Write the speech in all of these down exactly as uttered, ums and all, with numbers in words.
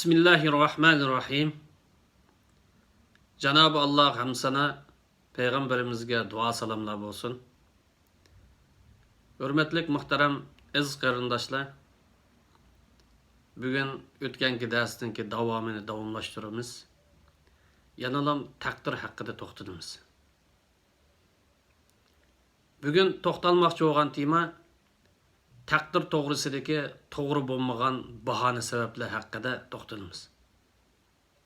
بىسمىللاھىررەھمانىررەھىم. جانابى ئاللاھ ھەمسانا پەيغەمبىرىمىزگە دۇئا سالاملار بولسۇن. ھۆرمەتلىك مۇھتەرەم ئەزىز قېرىنداشلار، بۈگۈن ئۆتكەنكى دەرسنىڭكى داۋامىنى داۋاملاشتۇرىمىز. يەنىلا تەقدىر ھەققىدە توختىلىمىز. بۈگۈن توختالماقچى بولغان تېما تەقدىر توغرىسىدىكى توغرا بولمىغان باھانە سەۋەبلەر ھەققىدە توختىلىمىز.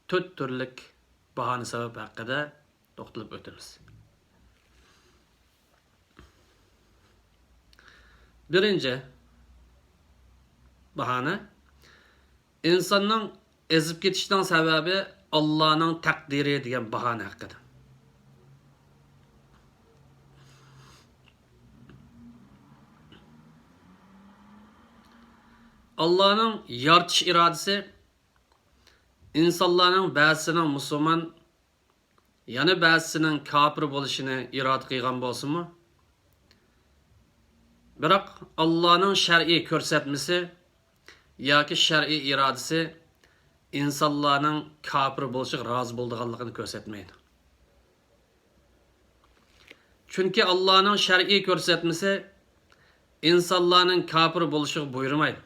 تۆت تۈرلۈك باھانە سەۋەب ھەققىدە توختىلىپ ئۆتىمىز. بىرىنچى باھانە، ئىنساننىڭ ئېزىپ كېتىشىنىڭ سەۋەبى ئاللانىڭ تەقدىرى دېگەن باھانە ھەققىدە. ئاللانىڭ يارىتىش ئىرادىسى ئىنسانلارنىڭ بەزىسىنىڭ مۇسۇلمان، يەنە بەزىسىنىڭ كاپىر بولۇشىنى ئىرادە قىلغان بولسىمۇ، بىراق ئاللانىڭ شەرئىي كۆرسەتمىسى ياكى شەرئىي ئىرادىسى ئىنسانلارنىڭ كاپىر بولۇشىغا رازى بولىدىغانلىقىنى كۆرسەتمەيدۇ. چۈنكى ئاللانىڭ شەرئىي كۆرسەتمىسى ئىنسانلارنىڭ كاپىر بولۇشىغا بۇيرۇمايدۇ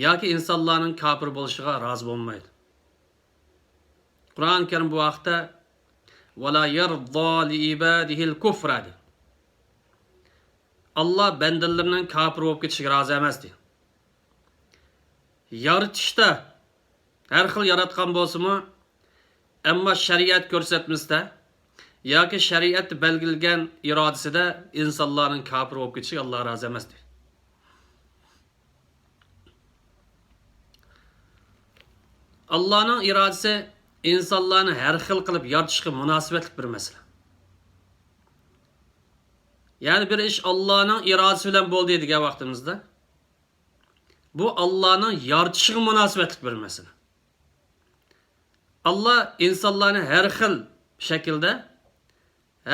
ياكى ئىنسانلارنىڭ كاپىر بولۇشىغا رازى بولمايدۇ. قۇرئان كەرىم بۇ ھەقتە، «ولا يرضى لعباده الكفر» دەيدۇ. ئاللا بەندىلىرىنىڭ كاپىر بولۇپ كېتىشىگە رازى ئەمەس دەيدۇ. يارىتىشتا ھەر خىل ياراتقان بولسىمۇ، ئەمما شەرىئەت كۆرسەتمىسىدە ياكى شەرىئەتتە بەلگىلىگەن ئىرادىسىدە ئىنسانلارنىڭ كاپىر بولۇپ كېتىشىگە ئاللا رازى ئەمەس دەيدۇ. ئاللانىڭ ئىرادىسى ئىنسانلارنى ھەر خىل قىلىپ يارىتىشقا مۇناسىۋەتلىك بىر مەسىلە. يەنى بىر ئىش ئاللانىڭ ئىرادىسى بىلەن بولدى دېگەن ۋاقتىمىزدا، بۇ ئاللانىڭ يارىتىشىغا مۇناسىۋەتلىك بىر مەسىلە. ئاللا ئىنسانلارنى ھەر خىل شەكىلدە،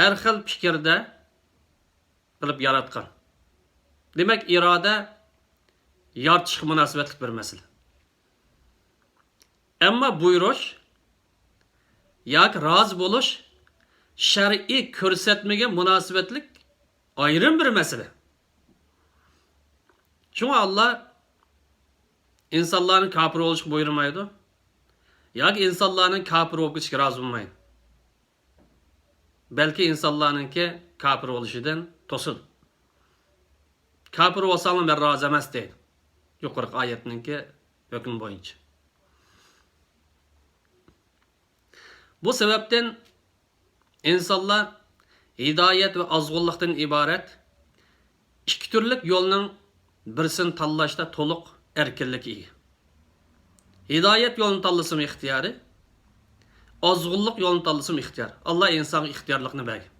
ھەر خىل پىكىردە قىلىپ ياراتقان. دېمەك، ئىرادە يارىتىشقا مۇناسىۋەتلىك بىر مەسىلە. ئەمما بۇيرۇش ياكى رازى بولۇش شەرئىي كۆرسەتمىگە مۇناسىۋەتلىك ئايرىم بىر مەسىلە. شۇڭا ئاللا ئىنسانلارنى كاپىر بولۇشقا بۇيرۇمايدۇ ياكى ئىنسانلارنىڭ كاپىر بولۇپ كېتىشىگە رازى بولمايدۇ. بەلكى ئىنسانلارنىڭكى كاپىر بولۇشىدىن توسىدۇ. «كاپىر بولساڭلار مەن رازى ئەمەس» دەيدۇ، يۇقىرىقى ئايەتنىڭكى ھۆكمى بويىچە. بۇ سەۋەبتىن ئىنسانلار ھىدايەت ۋە ئازغۇنلۇقتىن ئىبارەت ئىككى تۈرلۈك يولنىڭ بىرسىنى تاللاشتا تولۇق ئەركىنلىككە ئىگە. ھىدايەت يولىنى تاللىسىمۇ ئىختىيارى، ئازغۇنلۇق يولىنى تاللىسىمۇ ئىختىيار. ئاللا ئىنسانغا ئىختىيارلىقنى بەرگەن.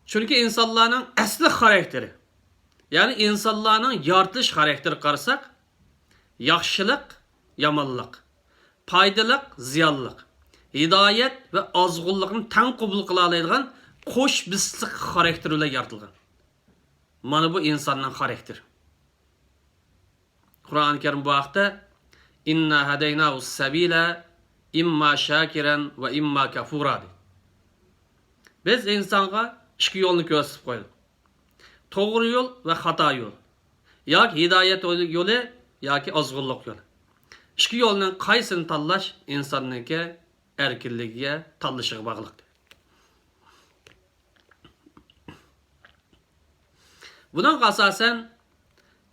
چۈنكى ئىنسانلارنىڭ ئەسلى خاراكتېرى، يەنى ئىنسانلارنىڭ يارىتىلىش خاراكتېرىگە قارىساق، ياخشىلىق، يامانلىق، پايدىلىق، زىيانلىق، ھىدايەت ۋە ئازغۇنلۇقنى تەڭ قوبۇل قىلالايدىغان قوش بىسلىق خاراكتېر بىلەن يارىتىلغان. مانا بۇ ئىنساننىڭ خاراكتېرى. قۇرئان كەرىم بۇ ھەقتە، «إنا هديناه السبيل إما شاكرا وإما كفورا» دەيدۇ. بىز ئىنسانغا ئىككى يولنى كۆرسىتىپ قويدۇق. توغرا يول ۋە خاتا يول. ياكى ھىدايەت يولى ياكى ئازغۇنلۇق يولى. ئىككى يولنىڭ قايسىنى تاللاش ئىنساننىڭكى ئەركىنلىكىگە، تاللىشىغا باغلىق. بۇنىڭغا ئاساسەن،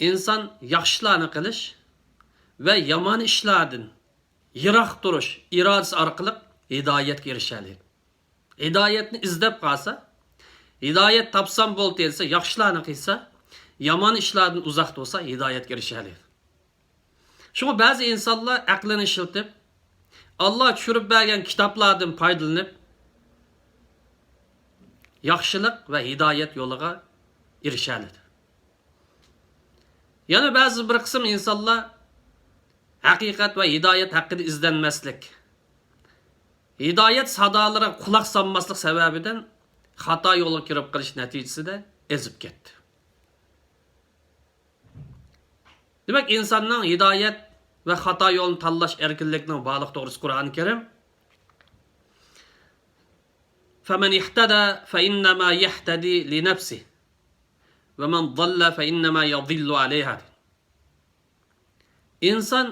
ئىنسان ياخشى ئىشلارنى قىلىش ۋە يامان ئىشلاردىن يىراق تۇرۇش ئىرادىسى ئارقىلىق ھىدايەتكە ئېرىشەلەيدۇ. ھىدايەتنى ئىزدەپ قالسا، ھىدايەت تاپسام بولدى دېسە، ياخشىلارنى قىلسا، يامان ئىشلاردىن ئۇزاق تۇرسا، ھىدايەتكە ئېرىشەلەيدۇ. شۇڭا بەزى ئىنسانلار ئەقلىنى ئىشلىتىپ، ئاللا چۈشۈرۈپ بەرگەن كىتابلاردىن پايدىلىنىپ، ياخشىلىق ۋە ھىدايەت يولىغا ئېرىشەلەيدۇ. يەنە بەزى بىر قىسىم ئىنسانلار ھەقىقەت ۋە ھىدايەت ھەققىدە ئىزدەنمەسلىك، ھىدايەت سادالىرىغا قۇلاق سالماسلىق سەۋەبىدىن خاتا يولغا كىرىپ قېلىش نەتىجىسىدە ئېزىپ كەتتى. دېمەك، ئىنساننىڭ ھىدايەت ۋە خاتا يولنى تاللاش ئەركىنلىكىنىڭ بارلىقى توغرىسىدا قۇرئان كەرىم، فَمَنِ اهْتَدَى فَإِنَّمَا يَهْتَدِي لِنَفْسِهِ وَمَنْ ضَلَّ فَإِنَّمَا يَضِلُّ عَلَيْهَا، دېدى. ئىنسان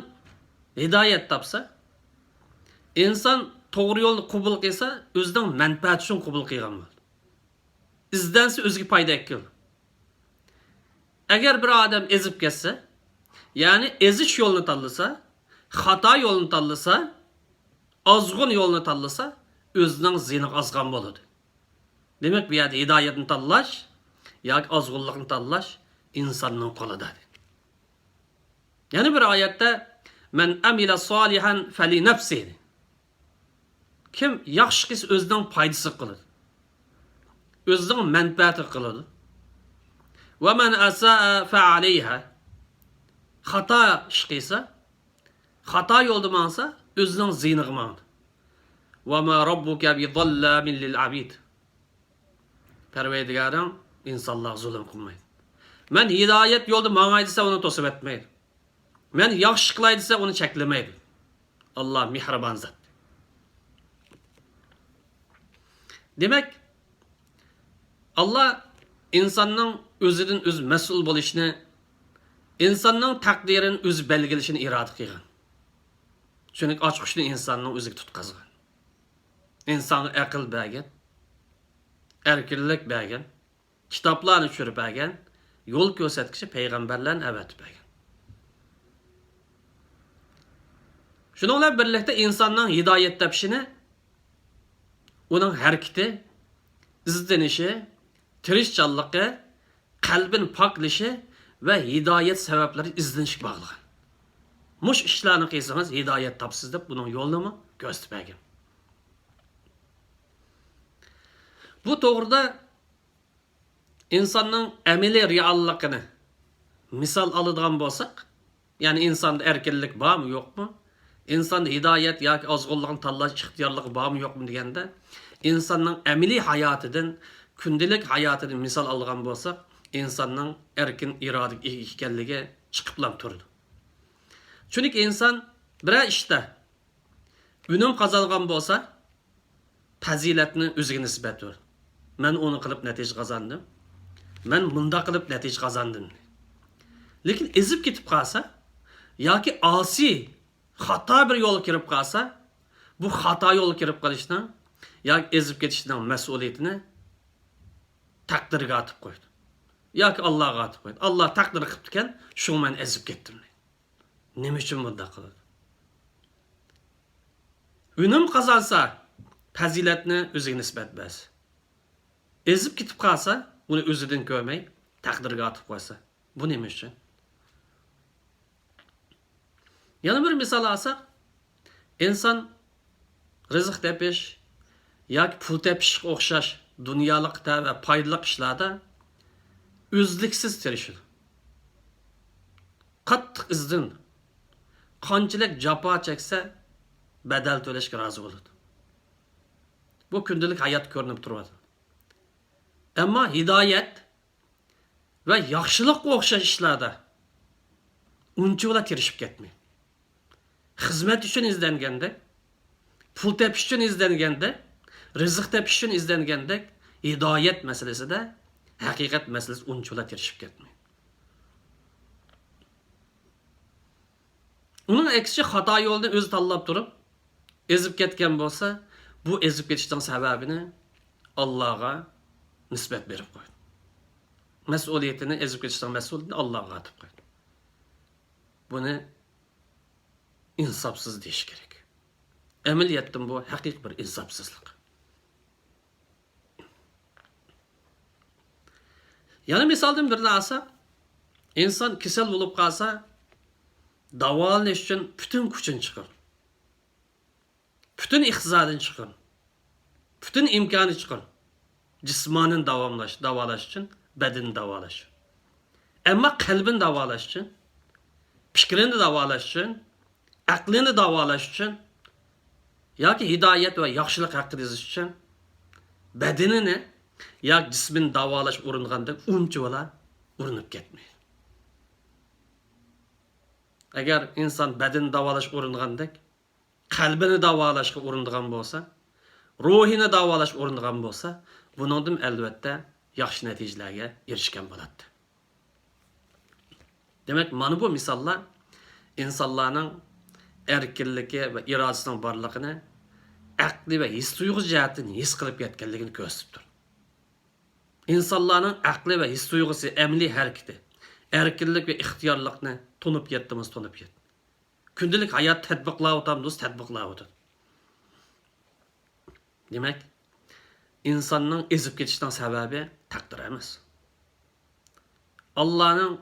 ھىدايەت تاپسا، ئىنسان توغرا يولنى قوبۇل قىلسا، ئۆزىنىڭ مەنپەئەتى ئۈچۈن قوبۇل قىلغان بولىدۇ. ئىزدەنسە ئۆزىگە پايدا ئەكىلىدۇ. ئەگەر بىر ئادەم ئېزىپ كەتسە، يەنى ئېزىش يولىنى تاللىسا، خاتا يولنى تاللىسا، ئازغۇن يولنى تاللىسا، ئۆزىنىڭ زىيىنىغا ئازغان بولىدۇ. دېمەك، بۇ يەردە ھىدايەتنى تاللاش ياكى ئازغۇنلۇقنى تاللاش ئىنساننىڭ قولىدا. يەنە بىر ئايەتتە، مَنْ عَمِلَ صَالِحًا فَلِنَفْسِهِ، كىم ياخشى قىلسا ئۆزىنىڭ پايدىسىغا قىلىدۇ، ئۆزىنىڭ مەنپەئەتىگە قىلىدۇ. وَمَنْ أَسَاءَ فَعَلَيْهَا، خاتا ئىش قىلسا، خاتا يولدا ماڭسا، ئۆزىنىڭ زىيىنىغا ماڭىدۇ. وَمَا رَبُّكَ بِظَلَّامٍ لِلْعَبِيدِ، پەرۋەردىگارىڭ ئىنسانلارغا زۇلۇم قىلمايدۇ. مەن ھىدايەت يولدا ماڭاي دېسە، ئۇنى توسۇپ ئەتمەيدۇ. مەن ياخشى قىلاي دېسە، ئۇنى چەكلىمەيدۇ. ئاللا مېھرىبان زات. دېمەك، ئاللا ئىنساننىڭ ئۆزىدىن ئۆزى مەسئۇل بولۇشىنى، ئىنساننىڭ تەقدىرىنى ئۆزى بەلگىلىشىنى ئىرادە قىلغان. چۈنكى ئاچقۇچنى ئىنساننىڭ ئۆزىگە تۇتقازغان. ئىنسانغا ئەقىل بەرگەن، ئەركىنلىك بەرگەن، كىتابلارنى چۈشۈرۈپ بەرگەن، يول كۆرسەتكۈچى پەيغەمبەرلەرنى ئەۋەتىپ بەرگەن. شۇنىڭ بىلەن بىرلىكتە ئىنساننىڭ ھىدايەت تېپىشىنى ئۇنىڭ ھەرىكىتى، ئىزدىنىشى، تىرىشچانلىقى، قەلبىنى پاكلىشى ۋە ھىدايەت سەۋەبلىرى ئىزدىنىشكە باغلىغان. مۇشۇ ئىشلارنى قىلسىڭىز ھىدايەت تاپىسىز دەپ ئۇنىڭ يولىنىمۇ كۆرسىتىپ بەرگەن. بۇ توغرىدا ئىنساننىڭ ئەمەلىي رېئاللىقىنى مىسال ئالىدىغان بولساق، يەنى ئىنساندا ئەركىنلىك بارمۇ، يوقمۇ؟ ئىنساندا ھىدايەت ياكى ئازغۇنلۇقنى تاللاش ئىختىيارلىقى بارمۇ، يوقمۇ دېگەندە، ئىنساننىڭ ئەمەلىي ھاياتىدىن، كۈندىلىك ھاياتىدىن مىسال ئالىدىغان بولساق، ئىنساننىڭ ئەركىن ئىرادىگە ئىگە ئىكەنلىكى چىقىپلا تۇرىدۇ. چۈنكى ئىنسان بىرەر ئىشتا ئۈنۈم قازانغان بولسا، پەزىلەتنى ئۆزىگە نىسبەت بېرىدۇ. مەن ئۇنى قىلىپ نەتىجە قازاندىم. مەن مۇنداق قىلىپ نەتىجە قازاندىم. لېكىن ئېزىپ كېتىپ قالسا ياكى ئاسىي، خاتا بىر يولغا كىرىپ قالسا، بۇ خاتا يولغا كىرىپ قېلىشنىڭ ياكى ئېزىپ كېتىشنىڭ مەسئۇلىيىتىنى تەقدىرگە ئاتىپ قويىدۇ. ياكى ئاللاغا ئاتىپ قويىدۇ. ئاللا تەقدىر قىپتىكەن، شۇڭا مەن ئېزىپ كەتتىم دەيدۇ. نېمە ئۈچۈن بۇنداق قىلىدۇ؟ ئۈنۈم قازانسا، پەزىلەتنى ئۆزىگە نىسبەت بەرسە. ئېزىپ كېتىپ قالسا، ئۇنى ئۆزىدىن كۆرمەي، تەقدىرگە ئاتىپ قويسا. بۇ نېمە ئۈچۈن؟ يەنە بىر مىسال ئالساق، ئىنسان رىزىق تېپىش ياكى پۇل تېپىشقا ئوخشاش دۇنيالىققا تەۋە پايدىلىق ئىشلاردا ئۈزلۈكسىز تىرىشىدۇ. قاتتىق ئىزدىنىدۇ. قانچىلىك جاپا چەكسە، بەدەل تۆلەشكە رازى بولىدۇ. بۇ كۈندىلىك ھاياتتا كۆرۈنۈپ تۇرۇۋاتىدۇ. ئەمما ھىدايەت ۋە ياخشىلىققا ئوخشاش ئىشلاردا ئۇنچىۋالا تىرىشىپ كەتمەيدۇ. خىزمەت ئۈچۈن ئىزدەنگەندەك، پۇل تېپىش ئۈچۈن ئىزدەنگەندەك، رىزىق تېپىش ئۈچۈن ئىزدەنگەندەك، ھىدايەت مەسىلىسىدە ھەقىقەت مەسىلىسى ئۇنچىۋالا تىرىشىپ كەتمەيدۇ. ئۇنىڭ ئەكسىچە خاتا يولنى ئۆزى تاللاپ تۇرۇپ، ئېزىپ كەتكەن بولسا، بۇ ئېزىپ كېتىشنىڭ سەۋەبىنى ئاللاغا نىسبەت بېرىپ قويدى. مەسئۇلىيىتىنى، ئېزىپ كېتىشنىڭ مەسئۇلىيىتىنى ئاللاغا ئاتىپ قويدى. بۇنى ئىنساپسىز دېيىش كېرەك. ئەمەلىيەتتىن بۇ ھەقىقىي بىر ئىنساپسىزلىق. يەنە مىسالدىن بىرنى ئالساق، ئىنسان كېسەل بولۇپ قالسا، داۋالىنىش ئۈچۈن پۈتۈن كۈچىنى چىقىرىدۇ. پۈتۈن ئىقتىسادىنى چىقىرىدۇ. پۈتۈن ئىمكانى چىقىرىدۇ. جىسمانىي داۋاملاش، داۋالاش ئۈچۈن، بەدىنىنى داۋالاش ئۈچۈن. ئەمما قەلبىنى داۋالاش ئۈچۈن، پىكرىنى داۋالاش ئۈچۈن، ئەقلىنى داۋالاش ئۈچۈن ياكى ھىدايەت ۋە ياخشىلىق ھەققىدە يېزىش ئۈچۈن بەدىنىنى ياكى جىسمىنى داۋالاش ئۇرۇنغاندەك ئۇنچىۋالا ئۇرۇنۇپ كەتمەيدۇ. ئەگەر ئىنسان بەدىنى داۋالاشقا ئۇرۇنغاندەك، قەلبىنى داۋالاشقا ئۇرۇنىدىغان بولسا، روھىنى داۋالاشقا ئۇرۇنىدىغان بولسا، بۇنىڭدىن ئەلۋەتتە ياخشى نەتىجىلەرگە ئېرىشكەن بولاتتى. دېمەك، مانا بۇ مىساللار ئىنسانلارنىڭ ئەركىنلىكى ۋە ئىرادىسىنىڭ بارلىقىنى ئەقلىي ۋە ھېس تۇيغۇ جەھەتتىن ھېس قىلىپ يەتكەنلىكىنى كۆرسىتىپ تۇرىدۇ. ئىنسانلارنىڭ ئەقلى ۋە ھېس تۇيغۇسى، ئەمەلىي ھەرىكىتى، ئەركىنلىك ۋە ئىختىيارلىقنى تونۇپ يەتتىمىز، تونۇپ يەتتى. كۈندىلىك ھايات تەتبىقلاۋاتامدۇز، تەتبىقلاۋاتىدۇ. دېمەك، ئىنساننىڭ ئېزىپ كېتىشىنىڭ سەۋەبى تەقدىر ئەمەس. ئاللانىڭ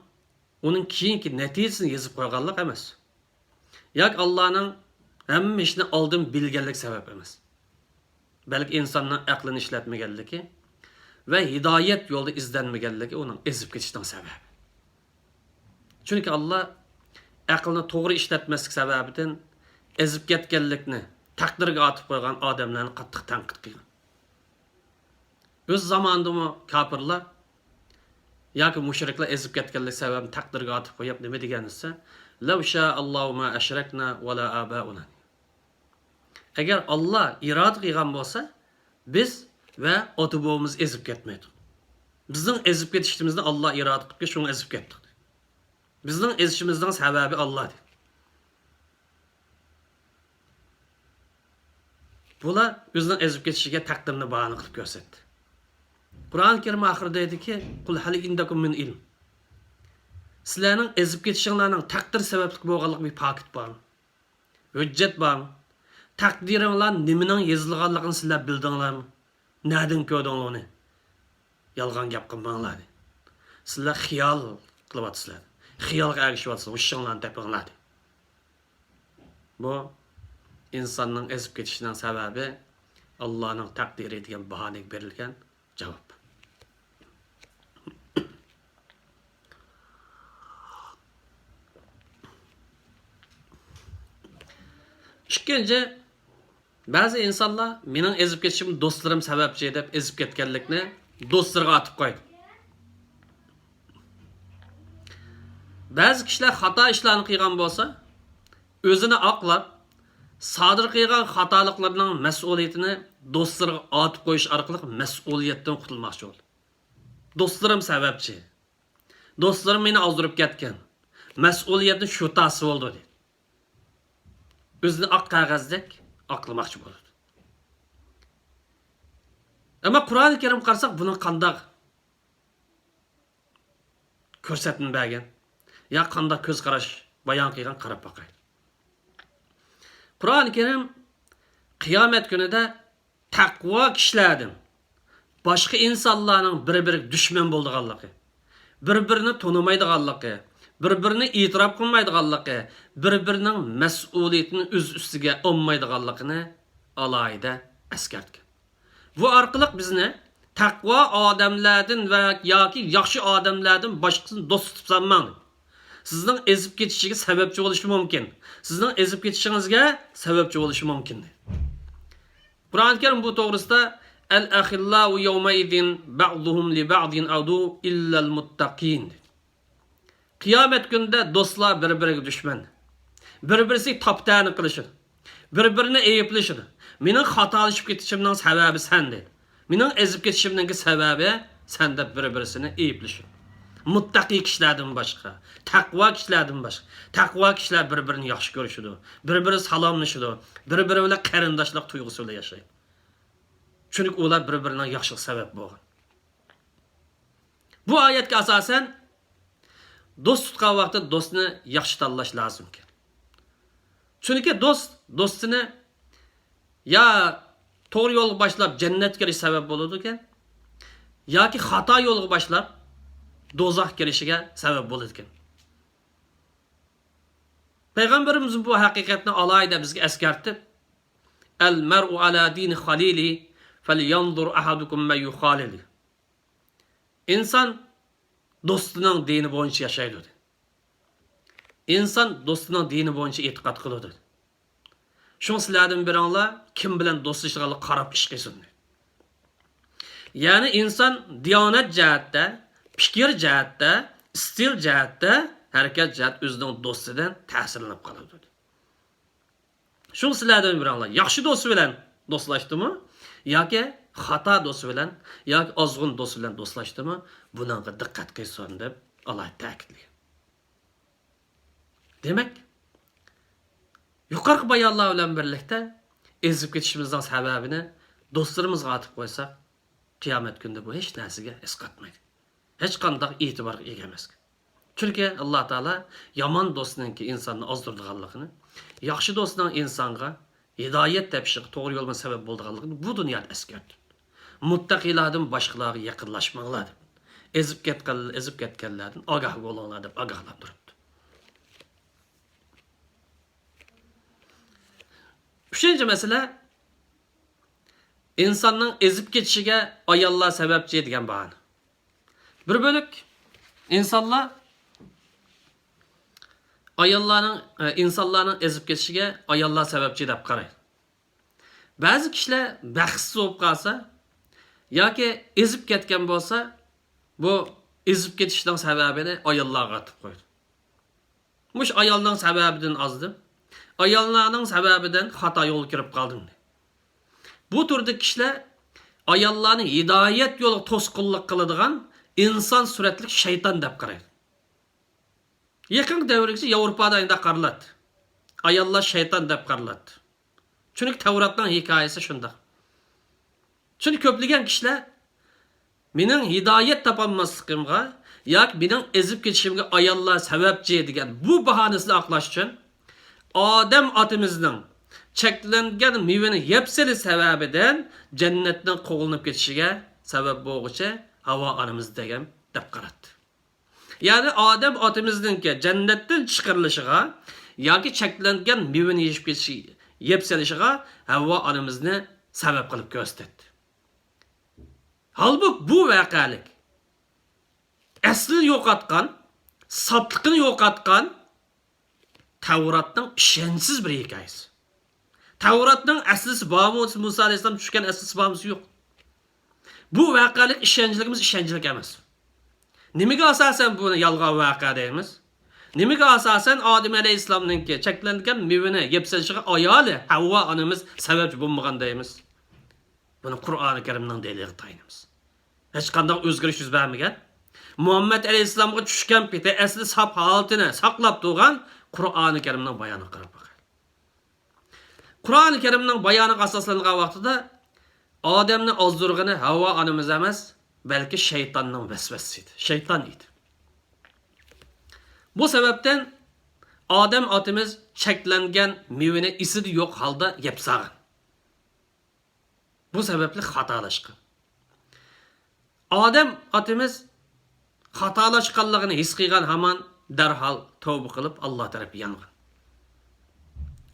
ئۇنىڭ كېيىنكى نەتىجىسىنى يېزىپ قويغانلىق ئەمەس. ياكى ئاللانىڭ ھەممە ئىشنى ئالدىن بىلگەنلىك سەۋەب ئەمەس. بەلكى ئىنساننىڭ ئەقلىنى ئىشلەتمىگەنلىكى ۋە ھىدايەت يولىدا ئىزدەنمىگەنلىكى ئۇنىڭ ئېزىپ كېتىشىنىڭ سەۋەبى. چۈنكى ئاللا ئەقلىنى توغرا ئىشلەتمەسلىك سەۋەبىدىن ئېزىپ كەتكەنلىكنى تەقدىرگە ئاتىپ قويغان ئادەملەرنى قاتتىق تەنقىد قىلغان. ئۆز زامانىدىمۇ كاپىرلار ياكى مۇشرىكلار ئېزىپ كەتكەنلىك سەۋەبىنى تەقدىرگە ئاتىپ قويۇپ نېمە دېگەن دېسە، لەۋ شائاللاھۇ ما ئەشرەكنا ۋەلا ئابائۇنا. ئەگەر ئاللا ئىرادە قىلغان بولسا، بىز ۋە ئاتا بوۋىمىز ئېزىپ كەتمەيدۇ. بىزنىڭ ئېزىپ كېتىشىمىزنى ئاللا ئىرادە قىلىپكەن، شۇڭا ئېزىپ كەتتۇق. بىزنىڭ ئېزىشىمىزنىڭ سەۋەبى ئاللا دېدى. بۇلار ئۆزىنىڭ ئېزىپ كېتىشىگە تەقدىرنى باھانە قىلىپ كۆرسەتتى. قۇرئان كەرىم ئاخىرىدا دەيدىكى، قۇل ھەل ئىندەكۇم مىن ئىلم. سىلەرنىڭ ئېزىپ كېتىشىڭلارنىڭ تەقدىر سەۋەبلىك بولغانلىقى بىر پاكىت بارمۇ؟ ھۆججەت بارمۇ؟ تەقدىرىڭلار نېمىنىڭ يېزىلغانلىقىنى سىلەر بىلدىڭلارمۇ؟ نەدىن كۆردۈڭلار ئۇنى؟ يالغان گەپ قىلماڭلار دېدى. سىلەر خىيال قىلىۋاتىسىلەر. خىيالغا ئەگىشىۋاتىسىلەر. ھوشۇڭلارنى تېپىڭلار دېدى. بۇ ئىنساننىڭ ئېزىپ كېتىشىنىڭ سەۋەبى ئاللانىڭ تەقدىرى دېگەن باھانىگە بېرىلگەن جاۋاب. ئىككىنچى، بەزى ئىنسانلار مېنىڭ ئېزىپ كېتىشىم دوستلىرىم سەۋەبچى دەپ ئېزىپ كەتكەنلىكنى دوستلىرىغا ئاتىپ قويىدۇ. بەزى كىشىلەر خاتا ئىشلارنى قىلغان بولسا، ئۆزىنى ئاقلاپ، سادىر قىلغان خاتالىقلىرىنىڭ مەسئۇلىيىتىنى دوستلىرىغا ئاتىپ قويۇش ئارقىلىق مەسئۇلىيەتتىن قۇتۇلماقچى بولىدۇ. دوستلىرىم سەۋەبچى. دوستلىرىم مېنى ئازدۇرۇپ كەتكەن. مەسئۇلىيەتنى شۇ تارتسا بولىدۇ دەيدۇ. ئۆزىنى ئاق قەغەزدەك ئاقلىماقچى بولىدۇ. ئەمما قۇرئانى كەرىم قارىساق، بۇنىڭ قانداق كۆرسەتمە بەرگەن يا قانداق كۆز قاراش بايان قىلغان، قاراپ باقايلى. قۇرئانى كەرىم قىيامەت كۈنىدە تەقۋا كىشىلەردىن باشقا ئىنسانلارنىڭ بىر-بىرىگە دۈشمەن بولىدىغانلىقى، بىر-بىرىنى تونۇمايدىغانلىقى، بىر-بىرىنى ئېتىراپ قىلمايدىغانلىقى، بىر-بىرىنىڭ مەسئۇلىيىتىنى ئۆز ئۈستىگە ئالمايدىغانلىقىنى ئالاھىدە ئەسكەرتكەن. بۇ ئارقىلىق بىزنى تەقۋا ئادەملەردىن ۋە ياكى ياخشى ئادەملەردىن باشقىسىنى دوست تۇتۇپ سانىماڭ. سىزنىڭ ئېزىپ كېتىشىگە سەۋەبچى بولۇشى مۇمكىن. سىزنىڭ ئېزىپ كېتىشىڭىزگە سەۋەبچى بولۇشى مۇمكىن. قۇرئانى كەرىم بۇ توغرىسىدا، ئەل ئەخىللاۋ يەۋمەئىزىن بەئزۇھۇم لىبەئزىن ئەدۇۋ ئىللەل مۇتتەقىن. قىيامەت كۈنىدە دوستلار بىر-بىرىگە دۈشمەن. بىر-بىرسىگە تاپا-تەنە قىلىشىدۇ. بىر-بىرىنى ئەيىبلىشىدۇ. مېنىڭ خاتالىشىپ كېتىشىمنىڭ سەۋەبى سەن دەيدۇ. مېنىڭ ئېزىپ كېتىشىمنىڭكى سەۋەبى سەن دەپ بىر-بىرسىنى ئەيىبلىشىدۇ. مۇتتەقىي كىشىلەردىن باشقا، تەقۋا كىشىلەردىن باشقا، تەقۋا كىشىلەر بىر-بىرىنى ياخشى كۆرۈشىدۇ. بىر-بىرى سالاملىشىدۇ. بىر-بىرى بىلەن قېرىنداشلىق تۇيغۇسى بىلەن ياشايدۇ. چۈنكى ئۇلار بىر-بىرىنىڭ ياخشىلىقىغا سەۋەب بولغان. بۇ ئايەتكە ئاساسەن، دوست تۇتقان ۋاقىتتا دوستنى ياخشى تاللاش لازىمكەن. چۈنكى دوست دوستىنى يا توغرا يولغا باشلاپ جەننەتكە كىرىش سەۋەب بولىدىكەن، ياكى خاتا يولغا باشلاپ دوزاخقا كىرىشىگە سەۋەب بولىدىكەن. پەيغەمبىرىمىز بۇ ھەقىقەتنى ئالاھىدە بىزگە ئەسكەرتىپ، ئەل مەرئۇ ئەلا دىنى خەلىلى، فەليەنزۇر ئەھەدۇكۇم مەن يۇخالىلى. ئىنسان دوستىنىڭ دىنى بويىچە ياشايدۇ، دېدى. ئىنسان دوستىنىڭ دىنى بويىچە ئېتىقاد قىلىدۇ، دېدى. شۇڭا سىلەردىن بىرىڭلار كىم بىلەن دوستلىشىدىغانلىقىغا قاراپ ئىش قىلسۇن، دېدى. يەنى ئىنسان دىيانەت جەھەتتە، پىكىر جەھەتتە، ئىستىل جەھەتتە ھەرىكەت جەھەت ئۆزىنىڭ دوستىدىن تەسىرلىنىپ قالىدۇ. شۇڭا سىلەردىن بىرەڭلار ياخشى دوست بىلەن دوستلاشتىمۇ ياكى خاتا دوست بىلەن ياكى ئازغۇن دوست بىلەن دوستلاشتىمۇ، بۇنىڭغا دىققەت قىلسۇن دەپ ئالاھىدە تەكىتلىگەن. دېمەك، يۇقىرىقى بايانلار بىلەن بىرلىكتە ئېزىپ كېتىشىمىزنىڭ سەۋەبىنى دوستلىرىمىزغا ئاتىپ قويساق، قىيامەت كۈنىدە بۇ ھېچ نەرسىگە ئەسقاتمايدۇ. ھېچقانداق ئېتىبارغا ئىگە ئەمەس. چۈنكى ئاللا تائالا يامان دوستنىڭكى ئىنساننى ئازدۇرىدىغانلىقىنى، ياخشى دوستنىڭ ئىنسانغا ھىدايەت تېپىشىغا، توغرا يول مەن سەۋەب بولىدىغانلىقىنى بۇ دۇنيادا ئەسكەرتتى. مۇتتەقىلاردىن باشقىلارغا يېقىنلاشماڭلار دەپ، ئېزىپ كەتكەن، ئېزىپ كەتكەنلەردىن ئاگاھ بولۇڭلار دەپ ئاگاھلاندۇرۇپتۇ. ئۈچىنچى مەسىلە، ئىنساننىڭ ئېزىپ كېتىشىگە ئاياللار سەۋەبچى دېگەن باھانە. بىر بۆلەك ئىنسانلار ئاياللارنىڭ، ئە، ئىنسانلارنىڭ ئېزىپ كېتىشىگە ئاياللار سەۋەبچى دەپ قارايدۇ. بەزى كىشىلەر بەختسىز بولۇپ قالسا ياكى ئېزىپ كەتكەن بولسا، بۇ ئېزىپ كېتىشنىڭ سەۋەبىنى ئاياللارغا ئاتىپ قويىدۇ. مۇشۇ ئايالنىڭ سەۋەبىدىن ئازدىم. ئاياللارنىڭ سەۋەبىدىن خاتا يولغا كىرىپ قالدىم. بۇ تۈردىكى كىشىلەر ئاياللارنى ھىدايەت يولىغا توسقۇنلۇق قىلىدىغان ئىنسان سۈرەتلىك شەيتان دەپ قارايدۇ. يېقىنقى دەۋرگىچە ياۋروپادا ئاينداق قارىلاتتى. ئاياللار شەيتان دەپ قارىلاتتى. چۈنكى تەۋراتنىڭ ھېكايىسى شۇنداق. چۈنكى كۆپلىگەن كىشىلەر مېنىڭ ھىدايەت تاپالماسلىقىمغا ياكى مېنىڭ ئېزىپ كېتىشىمگە ئاياللار سەۋەبچى دېگەن بۇ باھانىسىنى ئاقلاش ئۈچۈن ئادەم ئاتىمىزنىڭ چەكلەنگەن مېۋىنى يەپ سېلىش سەۋەبىدىن جەننەتتىن قوغلىنىپ كېتىشىگە سەۋەب بولغۇچى ھاۋا ئانىمىز دېگەن دەپ قاراتتى. يەنى ئادەم ئاتىمىزنىڭكى جەننەتتىن چىقىرىلىشىغا ياكى چەكلەنگەن مېۋىنى يېيىپ كېتىشى، يەپ سېلىشىغا ھەۋۋا ئانىمىزنى سەۋەب قىلىپ كۆرسىتەتتى. ھالبۇكى، بۇ ۋەقەلىك ئەسلىنى يوقاتقان، ساپلىقىنى يوقاتقان تەۋراتنىڭ ئىشەنچسىز بىر ھېكايىسى. تەۋراتنىڭ ئەسلىسى بارمۇ؟ مۇسا ئەلەيھىسسالام چۈشكەن ئەسلىسى بارمۇ؟ يوق. بۇ ۋەقەلىك ئىشەنچلىكىمىز ئىشەنچلىك ئەمەس. نېمىگە ئاساسەن بۇنى يالغان ۋەقە دەيمىز؟ نېمىگە ئاساسەن ئادەم ئەلەيھىسسالامنىڭكى چەكلەنگەن مېۋىنى يەپ سېلىشىغا ئايالى ھەۋۋا ئانىمىز سەۋەبچى بولمىغان دەيمىز؟ بۇنى قۇرئانى كەرىمنىڭ دەلىلىگە تايىنىمىز. ھېچقانداق ئۆزگىرىش يۈز بەرمىگەن. مۇھەممەد ئەلەيھىسسالامغا چۈشكەن پېتى ئەسلى ساپ ھالىتىنى ساقلاپ تۇرغان قۇرئانى كەرىمنىڭ بايانىغا قاراپ باقايلى. قۇرئانى كەرىمنىڭ بايانىغا ئاساسلانغان ۋاقتىدا ئادەمنى ئازدۇرغىنى ھاۋا ئانىمىز ئەمەس، بەلكى شەيتاننىڭ ۋەسۋەسىسى ئىدى. شەيتان ئىدى. بۇ سەۋەبتىن ئادەم ئاتىمىز چەكلەنگەن مېۋىنى ئېسىدە يوق ھالدا يەپ سالغان. بۇ سەۋەبلىك خاتالاشقان. ئادەم ئاتىمىز خاتالاشقانلىقىنى ھېس قىلغان ھامان دەرھال تەۋبە قىلىپ، ئاللا تەرەپكە يانغان.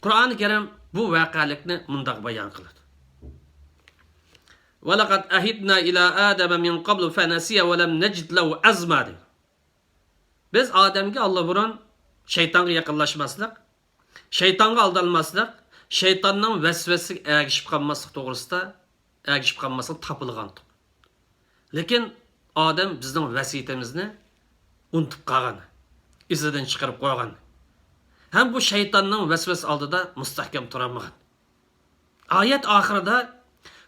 قۇرئانى كەرىم بۇ ۋەقەلىكنى مۇنداق بايان قىلىدۇ: ۋەلەقەد ئەھىدنا ئىلە ئادەمە مىن قەبلۇ فەنەسىيە ۋەلەم نەجىد لەھۇ ئەزما، دەيدۇ. بىز ئادەمگە ئاللىبۇرۇن شەيتانغا يېقىنلاشماسلىق، شەيتانغا ئالدانماسلىق، شەيتاننىڭ ۋەسۋەسىسىگە ئەگىشىپ قالماسلىق توغرىسىدا، ئەگىشىپ قالماسلىق تاپىلغانتۇق. لېكىن ئادەم بىزنىڭ ۋەسىيىتىمىزنى ئۇنتۇپ قالغان، ئېسىدىن چىقىرىپ قويغان. ھەم بۇ شەيتاننىڭ ۋەسۋەسە ئالدىدا مۇستەھكەم تۇرالمىغان. ئايەت ئاخىرىدا،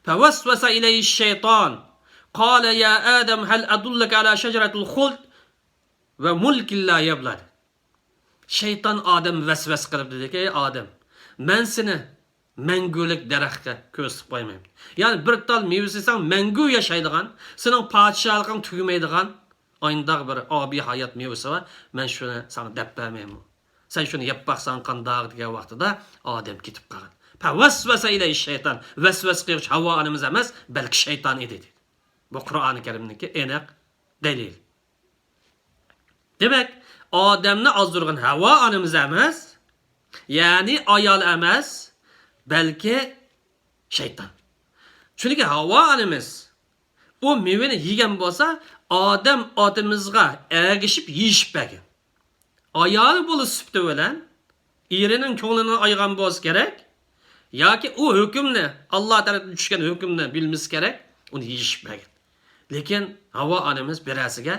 فەۋەسۋەسە ئىلەيھىش شەيتان، قالە يا ئادەم ھەل ئەدۇللۇكە ئەلا شەجەرەتىل خۇلد ۋە مۇلكىن لا يەبلى. شەيتان ئادەمگە ۋەسۋەسە قىلىپ دېدىكى، ئەي ئادەم، مەن سېنى مەڭگۈلۈك دەرەخكە كۆرسىتىپ قويمايمەن. يەنى بىر تال مېۋىسى سەن مەڭگۈ ياشايدىغان، سېنىڭ پادىشاھلىقىڭ تۈگىمەيدىغان ئاينداق بىر ئابىي ھايات مېۋىسى بار، مەن شۇنى ساڭا دەپ بەرمەيمەن. سەن شۇنى يەپ باقساڭ قانداق دېگەن ۋاقتىدا ئادەم كېتىپ قالغان. فەۋەسۋەسە ئىلەيھىش شەيتان. ۋەسۋەسە قىلغۇچى ھاۋا ئانىمىز ئەمەس، بەلكى شەيتان ئىدى، دېدى. بۇ قۇرئانى كەرىمنىڭكى ئېنىق دەلىل. دېمەك، ئادەمنى ئازدۇرغان ھاۋا ئانىمىز ئەمەس، يەنى ئايال ئەمەس، بەلكى شەيتان. چۈنكى ھاۋا ئانىمىز ئۇ مېۋىنى يېگەن بولسا، ئادەم ئاتىمىزغا ئەگىشىپ يېيىشىپ بەرگەن. ئايالى بولۇش سۈپىتى بىلەن ئېرىنىڭ كۆڭلىنى ئايىغان بولسا كېرەك، ياكى ئۇ ھۆكۈمنى، ئاللا تەرەپتىن چۈشكەن ھۆكۈمنى بىلمىسە كېرەك، ئۇنى يېيىشىپ بەرگەن. لېكىن ھاۋا ئانىمىز بىرەرسىگە،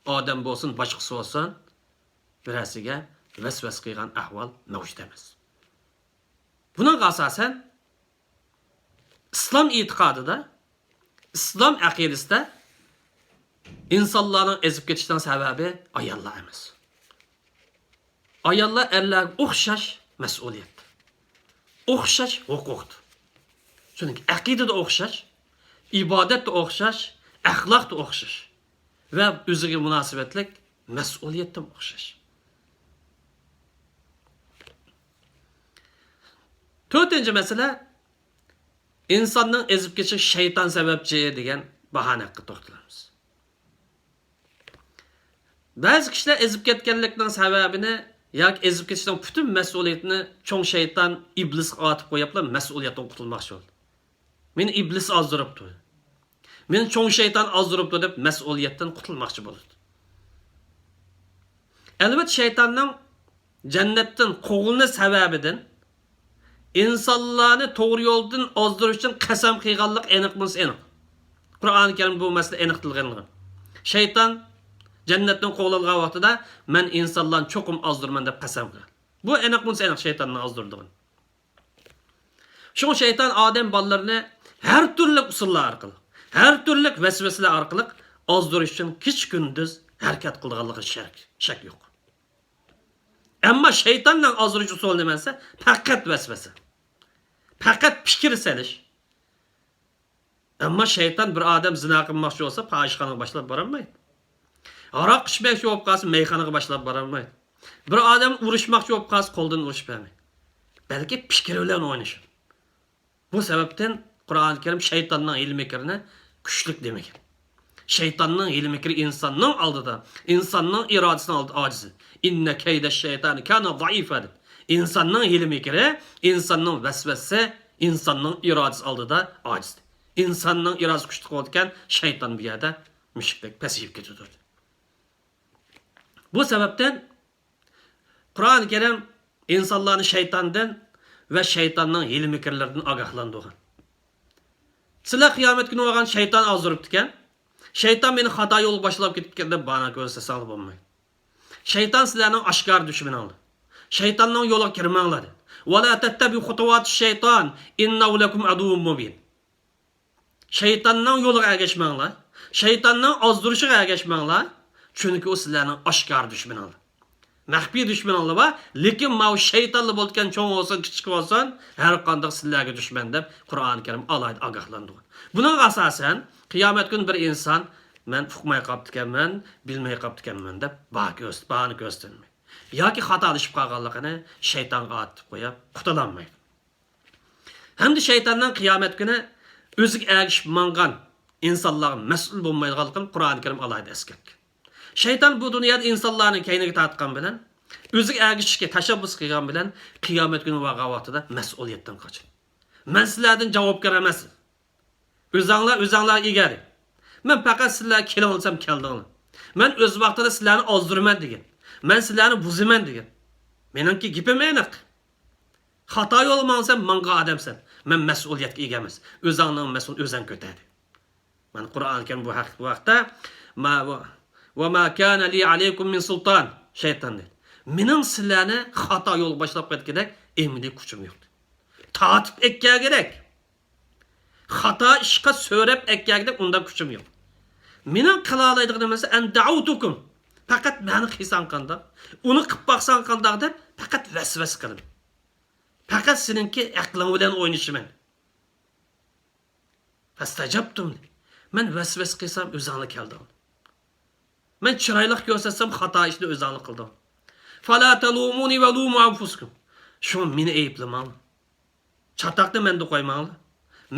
ئادەم بولسۇن، باشقىسى بولسۇن، بىرەرسىگە ۋەسۋەسە قىلغان ئەھۋال مەۋجۇت ئەمەس. بۇنىڭغا ئاساسەن، ئىسلام ئېتىقادىدا، ئىسلام ئەقىدىسىدە ئىنسانلارنىڭ ئېزىپ كېتىشىنىڭ سەۋەبى ئاياللار ئەمەس. ئاياللار ئەرلەرگە ئوخشاش مەسئۇلىيەتتە، ئوخشاش ھوقۇقتا. چۈنكى ئەقىدىدە ئوخشاش، ئىبادەتتە ئوخشاش، ئەخلاقتا ئوخشاش ۋە ئۆزىگە مۇناسىۋەتلىك مەسئۇلىيەتتىمۇ ئوخشاش. تۆتىنچى مەسىلە، ئىنساننىڭ ئېزىپ كېتىشىگە شەيتان سەۋەبچى دېگەن باھانە ھەققىدە توختىلىمىز. بەزى كىشىلەر ئېزىپ كەتكەنلىكنىڭ سەۋەبىنى ياكى ئېزىپ كېتىشنىڭ پۈتۈن مەسئۇلىيىتىنى چوڭ شەيتان ئىبلىسقا ئارتىپ قويۇپلا مەسئۇلىيەتتىن قۇتۇلماقچى بولىدۇ. مېنى ئىبلىس ئازدۇرۇپتۇ، مېنى چوڭ شەيتان ئازدۇرۇپتۇ دەپ مەسئۇلىيەتتىن قۇتۇلماقچى بولىدۇ. ئەلۋەتتە، شەيتاننىڭ جەننەتتىن قوغلىنىش سەۋەبىدىن ئىنسانلارنى توغرا يولدىن ئازدۇرۇش ئۈچۈن قەسەم قىلغانلىقى ئېنىق، بۇنىسى ئېنىق. قۇرئانى كەرىم بۇ مەسىلە ئېنىق تىلغا ئېلىنغان. شەيتان جەننەتتىن قوغلانغان ۋاقتىدا، مەن ئىنسانلارنى چوقۇم ئازدۇرىمەن دەپ قەسەم قىلغان. بۇ ئېنىق، بۇنىسى ئېنىق شەيتاننى ئازدۇرىدىغىنى. شۇڭا شەيتان ئادەم بالىلىرىنى ھەر تۈرلۈك ئۇسۇللار ئارقىلىق، ھەر تۈرلۈك ۋەسۋەسىلەر ئارقىلىق ئازدۇرۇش ئۈچۈن كېچە-كۈندۈز ھەرىكەت قىلىدىغانلىقى شەك، شەك يوق. ئەمما شەيتاننىڭ ئازدۇرۇش ئۇسۇلى نېمە دېسە، پەقەت ۋەسۋەسە. پەقەت پىكىر سېلىش. ئەمما شەيتان بىر ئادەم زىنا قىلماقچى بولسا، پاھىشخانىغا باشلاپ بارالمايدۇ. ھاراق ئىچمەكچى بولۇپ قالسا، مەيخانىغا باشلاپ بارالمايدۇ. بىر ئادەم ئۇرۇشماقچى بولۇپ قالسا، قولىدىن ئۇرۇشۇپ بەرمەيدۇ. بەلكى پىكرى بىلەن ئوينىشىدۇ. بۇ سەۋەبتىن قۇرئانى كەرىم شەيتاننىڭ ھىيلە-مىكرىنى كۈچلۈك دېمىگەن. شەيتاننىڭ ھىيلە-مىكرى ئىنساننىڭ ئالدىدا، ئىنساننىڭ ئىرادىسىنىڭ ئالدىدا ئاجىز. «ئىننە كەيدە شەيتانى كانە زەئىفا» دېدى. ئىنساننىڭ ھىيلە-مىكرى، ئىنساننىڭ ۋەسۋەسىسى ئىنساننىڭ ئىرادىسى ئالدىدا ئاجىز. ئىنساننىڭ ئىرادىسى كۈچلۈك بولىدىكەن، شەيتان بۇ يەردە مۈشۈكتەك پەسىيىپ كېتىدۇ. بۇ سەۋەبتىن قۇرئانى كەرىم ئىنسانلارنى شەيتاندىن ۋە شەيتاننىڭ ھىيلە-مىكىرلىرىدىن ئاگاھلاندۇرغان. سىلەر قىيامەت كۈنى بولغان شەيتان ئازدۇرۇپتىكەن، شەيتان مېنى خاتا يولغا باشلاپ كېتىپتىكەن دەپ باھانە كۆرسەتسەڭلار بولمايدۇ. شەيتان سىلەرنىڭ ئاشكارا دۈشمىنىڭلار. شەيتاننىڭ يولىغا كىرمەڭلار. «ۋە لا تەتتەبىئۇ خۇتۇۋاتىش شەيتان، ئىننەھۇ لەكۇم ئەدۇۋۋۇن مۇبىن.» شەيتاننىڭ يولىغا ئەگەشمەڭلار. شەيتاننىڭ ئازدۇرۇشىغا ئەگەشمەڭلار. چۈنكى ئۇ سىلەرنىڭ ئاشكارا دۈشمىنىڭلار. مەخپىي دۈشمىنىڭلار بار. لېكىن ماۋۇ شەيتانلا بولىدىكەن، چوڭ بولسۇن، كىچىك بولسۇن، ھەر قانداق سىلەرگە دۈشمەن دەپ قۇرئانى كەرىم ئالاھىدە ئاگاھلاندۇرغان. بۇنىڭغا ئاساسەن، قىيامەت كۈنى بىر ئىنسان، «مەن ئۇقماي قاپتىكەنمەن، بىلمەي قاپتىكەنمەن» دەپ باھا كۆرسىتىپ، باھانە كۆرسىتەلمەيدۇ. ياكى خاتالىشىپ قالغانلىقىنى شەيتانغا ئاتىتىپ قويۇپ، قۇتۇلالمايدۇ. ھەمدە شەيتاننىڭ قىيامەت كۈنى ئۆزىگە ئەگىشىپ ماڭغان ئىنسانلارغا مەسئۇل بولمايدىغانلىقىنى قۇرئانى كەرىم ئالاھىدە ئەسكەرتكەن. شەيتان بۇ دۇنيادا ئىنسانلارنى كەينىگە تارتقان بىلەن، ئۆزىگە ئەگىشىشكە تەشەببۇس قىلغان بىلەن، قىيامەت كۈنى بارغان ۋاقتىدا مەسئۇلىيەتتىن قاچىدۇ. «مەن سىلەردىن جاۋابكار ئەمەس. ئۆزەڭلار ئۆزەڭلارغا ئىگە» دېدى. «مەن پەقەت سىلەر كېلىڭ دېسەم كەلدىڭلار. مەن ئۆز ۋاقتىدا سىلەرنى ئازدۇرىمەن دېگەن. مەن سىلەرنى بۇزىمەن دېگەن. مېنىڭكى گېپىم ئېنىق. خاتا يولغا ماڭسەن، ماڭغان ئادەمسەن. مەن مەسئۇلىيەتكە ئىگە ئەمەس. ئۆزەڭنىڭ مەسئۇلىيىتىنى ئۆزەڭ كۆتەر» دېدى. مانا قۇرئانى كەرىم بۇ ھەق-، بۇ ھەقتە، «ما، ۋە ما كانە لى ئەلەيكۇم مىن سۇلتان» شەيتان دېدى. «مېنىڭ سىلەرنى خاتا يولغا باشلاپ قويىدىغاندەك ئەمەلىي كۈچۈم يوق. تارتىپ ئەكەلگۈدەك، خاتا ئىشقا سۆرەپ ئەكەلگۈدەك ئۇنداق كۈچۈم يوق. مېنىڭ قىلالايدىغىنىم بولسا، ئەن دەئەۋتۇكۇم، پەقەت مەنى قىلساڭ قانداق، ئۇنى قىلىپ باقساڭ قانداق دەپ پەقەت ۋەسۋەسە قىلىمەن. پەقەت سېنىڭكى ئەقلىڭ بىلەن ئوينىشىمەن. فەستەجەبتۇم لى. مەن ۋەسۋەسە قىلسام، ئۆزەڭلار كەلدىڭلار. مەن چىرايلىق كۆرسەتسەم، خاتا ئىشنى ئۆزەڭلار قىلدىڭلار. فەلا تەلۇمۇنى ۋە لۇمۇ ئەنفۇسىكۇم. شۇڭا مېنى ئەيىبلىمەڭلار. چاتاقنى مەندە قويماڭلار.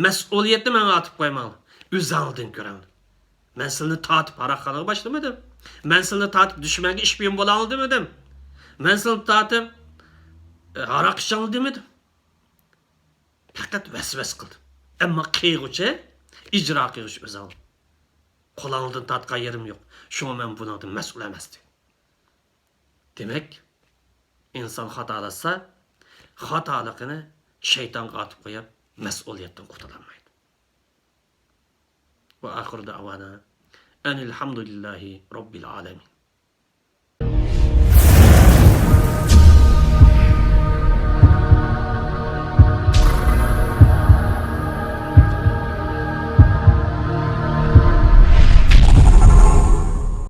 مەسئۇلىيەتنى ماڭا ئارتىپ قويماڭلار. ئۆزەڭلاردىن كۆرەڭلار. مەن سىلىنى تارتىپ ھاراقخانىغا باشلىمىدىم. مەن سىلىنى تارتىپ دۈشمەنگە ئىش بۇيۇم بولاڭلار دېمىدىم. مەن سىلىنى تارتىپ، ئە، ھاراق ئىچىڭلار دېمىدىم. پەقەت ۋەسۋەسە قىلدىم. ئەمما قىلغۇچى، ئىجرا قىلغۇچى ئۆزەڭلار. قولۇڭلاردىن تارتقان يېرىم يوق. شۇڭا مەن بۇنىڭدىن مەسئۇل ئەمەس دېدى. دېمەك، ئىنسان خاتالاشسا، خاتالىقىنى شەيتانغا ئاتىپ قويۇپ، مەسئۇلىيەتتىن قۇتۇلالمايدۇ. ۋە ئاخىر دەۋانا ئەنىل ھەمدۇلىللاھى رەببىل ئالەمىن.